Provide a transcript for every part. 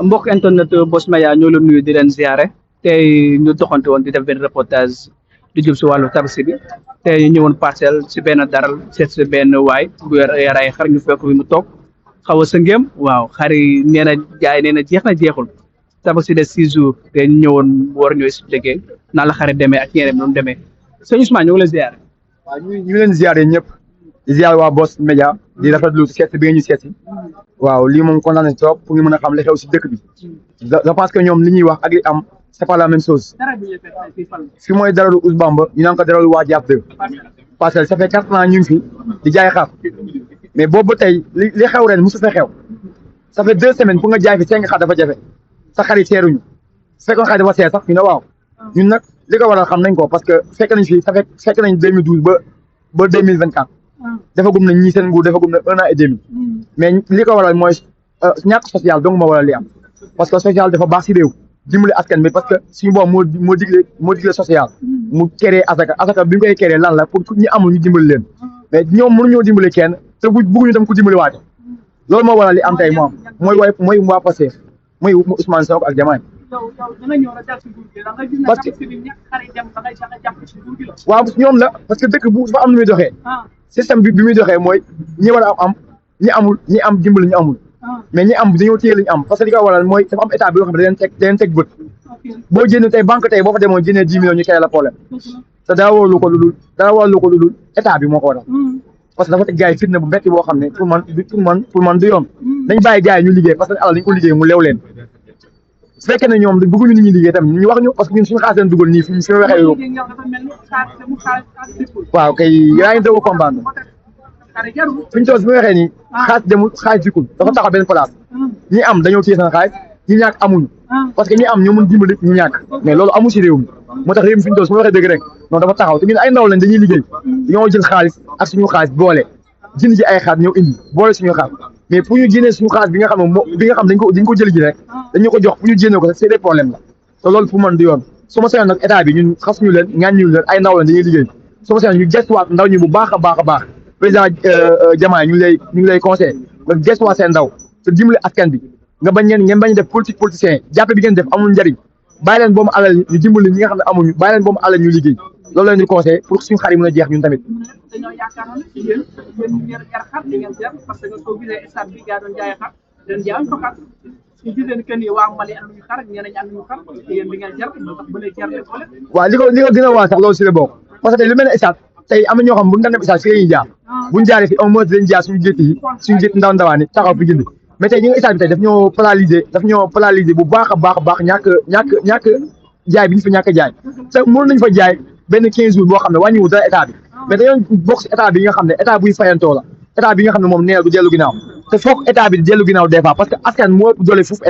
mbokk internet Boss Media ñoo la nuyu di leen ziare tey ñu doxante woon di def benn reportage di jëm si wàllu tabaski bi tey ñu ñëwoon parcelle si benn daral seet si benn waay bu yor ay xar ñu fekk fi mu toog xaw a sëngeem waaw xar yi nee na jaay nee na jeex na jeexul tabaski de 6 jours te ñu ñëwoon war ñu expliqué naa la xarit demee ak ñeneen ñoom demee sëñ Ousmane ñu ngi la ziare. waaw ñu leen ziare ñëpp di ziare waa Boss Media di rafetlu seet bi nga ñu seet waaw lii moom kontaan nañ trop pour ñu mën a xam li xew si dëkk bi je pense que ñoom li ñuy wax ak li am c'est pas la même chose fi mooy daralu Ouz Bamba ñu naan ko daralu waa Diap 2 parce que ça fait 4 ans ñu ngi fi di jaay xar mais boobu ba tey li xew ren mosu fa xew ça fait 2 semaines pour nga jaay fi 5 xar dafa jafe sa xar yi seeruñu su fekkoon xar dafa seer sax ñu ne waaw ñun nag li ko waral xam nañ ko parce que fekk nañ fi ça fait fekk nañ 2012 ba 2024 defagum nañ ñii seen nguur defagum na 1 an et demi mais li ko waral mooy ñàkk social donc moo waral li am parce que social dafa baax si réew dimbali askan bi parce que suñu boom moo digle social mu créé asaka bi ñu koy créé lan la pour ñi amul ñu dimbali leen mais ñoom mënuñoo dimbali kenn te bëgguñu tam ku dimbali waate loolu moo waral li am tey moo am mooy waa Pastef mooy Ousmane Sonko ak Diomaye parce que waaw ñoom la parce que dëkk bu dafa am nu muy doxee système bi muy doxee mooy ñi war a am ñi am dimbali ñu amul mais ñi am dañoo téye li ñu am parce que li ko waral mooy dafa am état bi yoo xam ne da leen teg bët boo jënd tey banque tey boo fa demoon jëndee 10 millions ñu créé la problème te dara waralu ko lu dul état bi moo ko waral parce que dafa teg gars yi fitna bu metti boo xam ne pour man du yoon dañ bàyyi gars yi ñu liggéey parce que alal dañ ko liggéey mu lew leen su fekkee ne ñoom bëgguñu nit ñi liggéey tamit ñu wax ñu parce que ñun suñu xaalis leen dugal nii fi ñu waxee yow waaw kay yaa ngi doog a comprendre fi ñu toll su ma waxee nii xaalis demul xaalis dikkul dafa taxaw benn place ñi am dañoo téye seen xaalis ñi ñàkk amuñu parce que ñi am ñoo mën dimbali ñu ñàkk mais loolu amul si réew mi moo tax réew mi fi ñu toll su ma waxee dëgg rek non dafa taxaw te ñun ay ndaw lañ dañuy liggéey dañoo jël xaalis ak suñu xaalis boole jënd ji ay xaar ñëw indi boole suñu xaar mais pour ñu génnee suñu xaalis bi nga xam ne bi nga xam dañ ko jël ji rek dañu ko jox pour ñu génnee ko c'est des problèmes la te loolu pour man du yoon su ma seyoon nag état bi ñun xasuñu leen ñaaññu leen ay ndaw lañ dañuy liggéey su ma seyoon ñu gestuwaat ndaw ñu bu baax a baax président Diomaye ñu ngi lay conseillé nga gestuwaat seen ndaw te dimbali askan bi nga ngeen bañ def politicien jàppe bi ngeen def amul njariñ bàyyi leen boobu alal ñu dimbali ñi nga xam ne amuñu bàyyi leen boobu alal ñu liggéey loolu leen di conseillé pour suñu xar yi mën a jeex ñun tamit waaw li ko gën a waa sax loolu si la bokk parce que lu mel ne stade tey am na ñoo xam bu ñu dem stade fi la ñuy jaar bu ñu jaaree fi au moins dañuy jaar suñu gétt ndaw ndawaan yi taxaw fi jënd mais tey ñi nga stade bi tey daf ñoo paralyser bu baax a baax ñàkk jaay bi ñu fa ñàkk jaay te mënoon nañu fa jaay benn 15 jours boo xam ne wàññiwul dara état bi mais dañoo bokk si état bi nga xam ne état buy fayantoo la état bi nga xam ne moom nee na du dellu ginnaaw te foog état bi di dellu ginnaaw des fois parce que askan moo ëpp doole foofu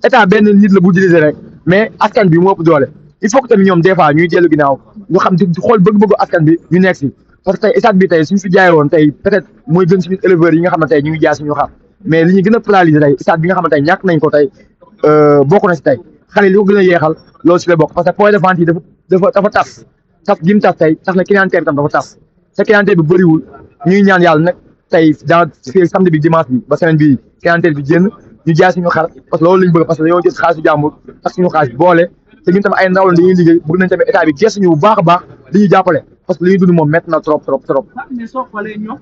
état benn nit la bu diriger rek mais askan bi moo ëpp doole il faut que tamit ñoom des fois ñuy dellu ginnaaw ñu xam di xool bëgg-bëggu askan bi ñu nekk si parce que tey état bi tey suñu fi jaay woon tey peut-être mooy gën suñu éleveurs yi nga xam ne tey ñu ngi jaay suñu xar mais li ñu gën a paralyser tey état bi nga xam ne tey ñàkk nañ ko tey bokk na si tey xale li ko gën a yeexal loolu si la bokk parce que point de vente yi dafa tas gi mu tas tey tax na clientèle bi tam dafa tas te clientèle bi bëriwul ñuy ñaan yàlla nag tey dans samedi bi dimanche bi ba semaine bi clientèle bi génn ñu jaay suñu xar parce que loolu lañ bëgg parce que dañoo jël xaalisu jàmbur ak suñu xaalis boole te ñun tamit ay ndaw lañ dañuy liggéey bëgg nañ tamit état bi gestu ñu bu baax a baax di ñu jàppale parce que li ñuy dund moom métti na trop. mais soo xoolee ñoom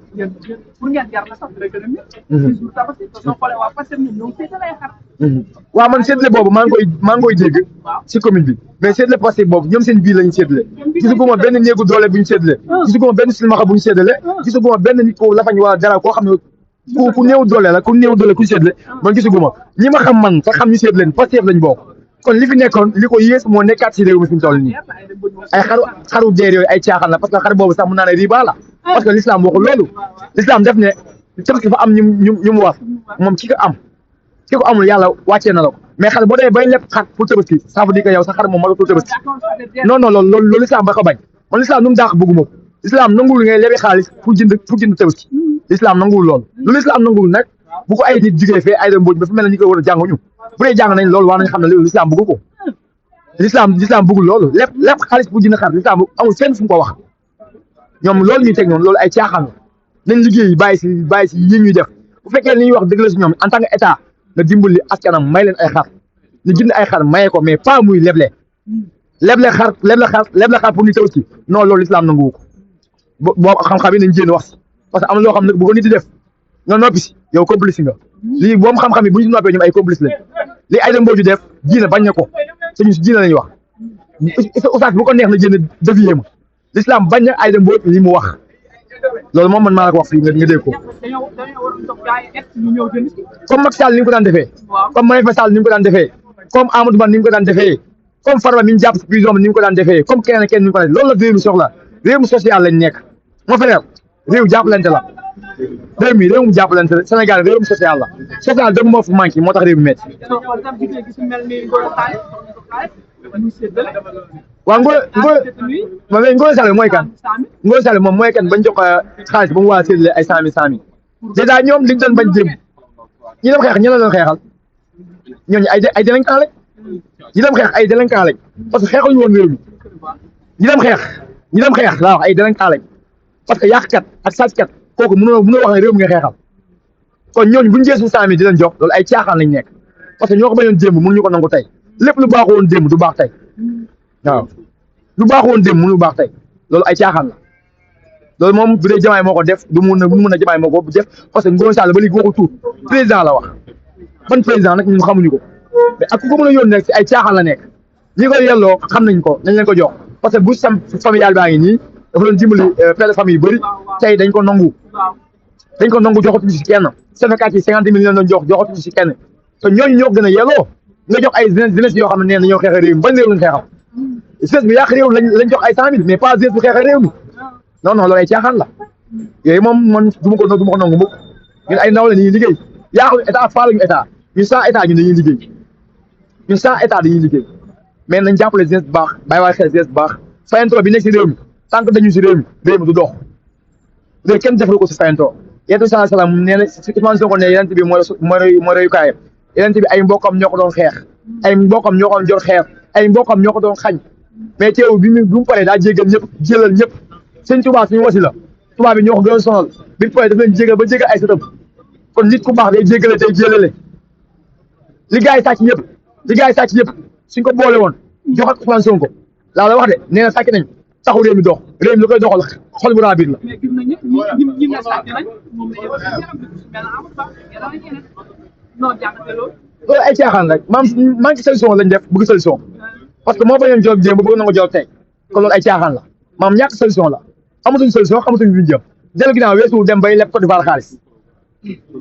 pour ngeen jar la sax dina gën a métti. soo xoolee waa Pastef ñoom séddale ay xar. waaw man séddale boobu maa ngi koy dégg si commune bi mais séddale Pastef boobu ñoom seen biir la ñu séddale gisuguma benn néegu doole bu ñu séddale gisuguma benn silmaxa bu ñu séddale gisuguma benn nit ko lafañ wala dara koo xam ne ku néew doole la ku néew doole ku séddale man gisuguma ñi ma xam man te xam ñu séddale Pastef lañ bokk kon li fi nekkoon li ko yées moo nekkaat si réew mi fi mu toll nii ay xaru deer yooyu ay caaxaan la parce que xar boobu sax mun naa ne riba la parce que l'islam waxul loolu l'islam def ne tabaski dafa am ñu mu war moom ki ko amul yàlla wàccee na la ko mais xar boo demee bay lépp xar pour tabaski ça veut dire que yow sa xar moom matatul tabaski non loolu l'islam ba ko bañ man l'islam nu mu daax bëgguma ko l'islam nanguwul ngay lebi xaalis pour jënd tabaski l'islam nanguwul loolu lu l'islam nanguwul nag bu ko ay nit jigéen fee ay da mbooj ba fi mel ne ñi ko war a jànguñu bu dee jàng nañ loolu war nañ xam ne loolu l'islam bëgg ko l'islam bëggul loolu lépp xaalis bu jënd xar l'islam amul fenn fu mu ko wax ñoom loolu ñuy teg noonu loolu ay caaxaan la nañ liggéey bàyyi si yi ñuy def bu fekkee li ñuy wax dëgg la si ñoom en tant que état nga dimbali askanam may leen ay xar ñu jënd ay xar maye ko mais pas muy leble xar pour ñu tabaski non loolu islam nanguwu ko boo xam-xam yi nañ jéem wax si parce que am na loo xam ne bu ko nit di def nga noppi si yow complice nga lii boom xam-xam yi bu ñu si noppee ñoom ay complice lañ lii ay dem boo ju def diina bañ na ko suñu si diina lañuy wax oustaz bu ko neex na jéem a dévier ma l'islam bañ na ay dem boo li mu wax loolu moom man maa la ko wax fii nga dégg ko comme Macky Sall ni mu ko daan defee comme Marième Faye Sall ni mu ko daan defee comme Amadou Ba ni mu ko daan defee comme Farba mi ñu jàpp si prison ni mu ko daan defee comme kenn ni mu ko daan loolu la réew mi soxla réew mi social lañ nekk moo frère réew jàppalante la réew mu jàppalante la Sénégal réew mi social la social dëgg moo fi manqué moo tax réew mi métti waaw Ngor Sall mooy kan Ngor Sall moom mooy kan bañ jox xaalis ba mu waa séddale ay 100 000 dèjà ñoom liñ doon bañ jëm ñi dem xeex ñi la doon xeexal ñooñu ay délinquant lañ ñi dem xeex ay délinquant lañ parce que xeexuñu woon réew mi ñi dem xeex laa wax ay délinquant lañ parce que yàqkat ak sàcckat kooku mënoo wax ne réew mi nga xeexal kon ñooñu buñu jël suñu 100 000 di leen jox loolu ay caaxaan lañ nekk parce que ñoo ko bañoon démb mënuñu ko nangu tey lépp lu baaxoo woon démb du baax tey waaw lu baaxoo woon démb mënu baax tey loolu ay caaxaan la loolu moom bu dee jamaay moo ko def du mun a jamaay moo ko def parce que Ngor Sall ba léegi waxu tuut président la wax ban président nag ñun xamuñu ko mais ak ku ko mën a yónnee rek si ay caaxaan la nekk ñi ko yelloo xam nañ ko nañ leen ko jox parce que bu sam familial baa ngi nii dafa doon dimbali père de famille yu bëri tey dañ ko nangu joxatuñu si kenn Sénégal yi 50 000 leen doon joxatuñu si kenn te ñooñu ñoo gën a yelloo nga jox ay jeunesse yoo xam ne nee na ñoo xeex réew mi ban réew lañ xeexal jeunesse bi yàq réew lañ jox ay 100 000 mais pas jeunesse bu xeex réew mi non loolu ay caaxaan la yooyu moom man du ma ko nangu mukk ñun ay ndaw la ñuy liggéey yaaxul état faaluñu état ñun sans état ñun dañuy liggéey ñun sans état dañuy liggéey mais nañ jàppale jeunesse bu baax bàyyi waay xel jeunesse bu baax fayantoo bi nekk si réew mi tant que dañu si réew mi du dox léegi kenn defaru ko si fayantoo yéen sallallahu alayhi wasallam nee na si Ousmane Sonko ne yeneen bi mooy reyukaayam yeneen bi ay mbokkam ñoo ko doon xeex ay mbokkam ñoo ko doon jor xeex ay mbokkam ñoo ko doon xañ mais teew bi mu paree daa jéggal ñëpp jëlal ñëpp sëñ Tuubaa suñu wasi la tubaab bi ñoo ko gën a sonal bi paree daf leen jégal ba jégal ay sëtam kon nit ku baax day jéggale day jëlale li gars yi sàcc ñëpp suñ ko boole woon jox ak Ousmane Sonko laa la wax de nee na sàcc nañ taxu réew mi dox réew mi lu koy doxal xol bu raabir la loolu ay caaxaan rek manque solution lañ def bëgg solution parce que moo bañoon job jéem ba bëgg na ko job tey kon loolu ay caaxaan la maam ñàkk solution la amatuñ solution xamatuñ luñ jëm dellu ginnaaw weesuwul dem bay leb Côte d'Ivoire xaalis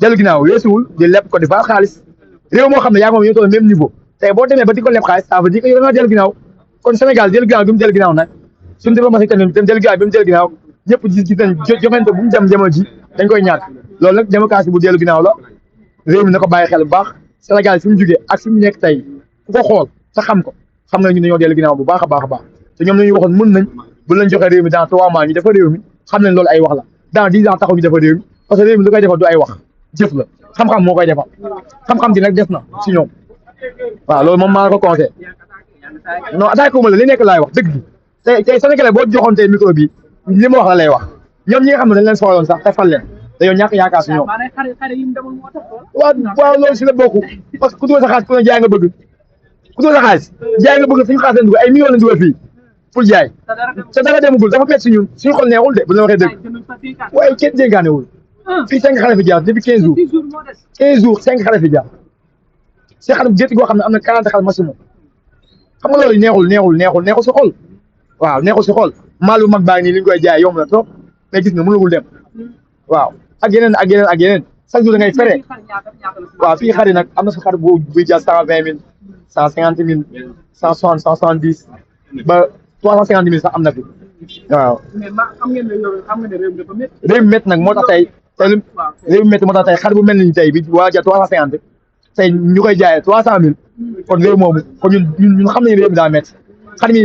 dellu ginnaaw weesuwul di leb Côte d'Ivoire xaalis réew moo xam ne yaa ngi moom ñoo toll même niveau tey boo demee ba di ko leb xaalis ça veut dire que yow da ngaa dellu ginnaaw kon Sénégal dellu ginnaaw bi mu dellu ginnaaw nag suñu diplomatie tamit dem dellu ginnaaw bi mu dellu ginnaaw ñëpp gis nañ joxante bu mu dem jamono ji dañ koy ñàkk loolu nag démocratie bu dellu ginnaaw la réew mi na ko bàyyi xel bu baax Sénégal fi mu jugee ak fi mu nekk tey ku ko xool te xam nga ñu dañoo dellu ginnaaw bu baax a baax a baax te ñoom nañu waxoon mën nañ bu leen joxee réew mi dans 3 mois ñu defa réew mi xam nañ loolu ay wax la dans 10 ans taxaw ñu defa réew mi parce que réew mi lu koy defal du ay wax jëf la xam-xam moo koy defal xam-xam di nag des na si ñoom waaw loolu moom maa ko conseillé non attaqué wu ma la li nekk laay wax dëgg bi tey Sénégalais boo joxoon tey micro bi li ma wax la lay wax ñoom ñi nga xam ne dañ leen soxaloon sax te fal leen dañoo ñàkk yaakaar si ñoom waaw loolu si la bokk parce que ku dugal sa xaalis ku ne jaay nga bëgg ku dugal sa xaalis jaay nga bëgg suñu xaalis leen dugal ay millions lañ dugal fii pour jaay te dara demagul dafa métti si ñun suñu xol neexul de bu la waxee dëgg waaye kenn dénkaanewul fii 5 xale fi jaar depuis 15 jours 15 jours 5 xale fi jaar si xarum gétt goo xam ne am na 40 xale maximum xam nga loolu neexul si xol waaw neexul si xol maalu mag baa ngi nii li ñu koy jaay yomb na trop mais gis nga mënagul dem waaw ak yeneen chaque jour da ngay fere waaw fii xar yi nag am na sa xar buy jaar 120 000 150 000 160 170 ba 350 000 sax am na fi waaw. réew mi métti nag moo tax tey réew mi métti moo tax tey xar bu mel ni tey bi waa ja 350 tey ñu koy jaayee 300 000 kon réew moomu kon ñun xam nañu réew mi daa métti xar mi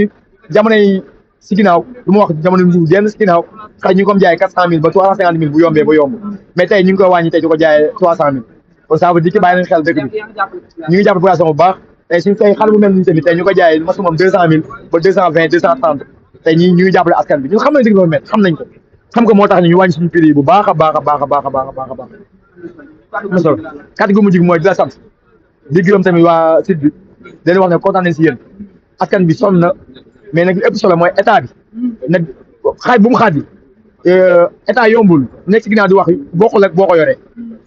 jamono yi si ginnaaw lu ma wax jamono yi genn si ginnaaw xar ñu ngi ko jaayee 400 000 ba 350 000 bu yombee ba yomb mais tey ñu ngi koy wàññi tey di ko jaayee 300 000 kon ça veut dire que bàyyi nañ xel dëkk bi ñu ngi jàpp population bu baax tey suñu tey xar bu mel ni tamit tey ñu ko jaayee maximum 200 000 ba 220 230 tey ñu ngi jàppale askan bi ñun xam nañ dëgg dafa métti xam nañ ko xam ko moo tax ñu wàññi suñu prix yi bu baax a baax a baax a baax a baax a baax a baax. kàddu gu mujj gi mooy di la sant di gërëm tamit waa site bi dañuy wax ne kontaan nañ si yéen askan bi sonn na mais nag li ëpp solo mooy état bi nag xaaj bu mu xaaj état yombul nekk si ginnaaw di wax bokkul ak boo ko yoree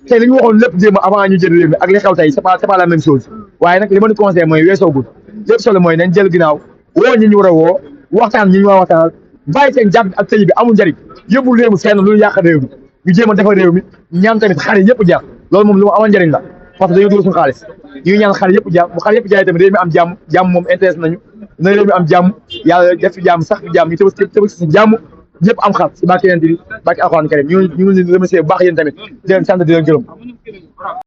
tey li ñu waxoon lépp jéem avant ñu jël réew mi ak li xew tey c'est pas la même chose waaye nag li ma ñu conseillé mooy weesoogul lépp solo mooy nañ jël ginnaaw woo ñi ñu war a woo waxtaan ñi ñu war a waxtaan bàyyi seen jàpp ak tëj bi amul njëriñ yóbbul réew mi fenn lu yàq réew mi ñu jéem a defar réew mi ñaan tamit xar yi yëpp jaar loolu moom lu mu amal njëriñ la parce que dañoo dugal suñu xaalis ñu ñaan xar yëpp jaar bu xar yëpp jaay tamit réew mi am jàmm moom intéresse nañu na réew mi am jàmm yàlla def fi jàmm sax fi jàmm ñu tëbës si jàmm ñëpp am xar si barke yéen bi barke alxuraan karim ñu ngi leen di remercier bu baax yéen tamit di leen sant di leen gërëm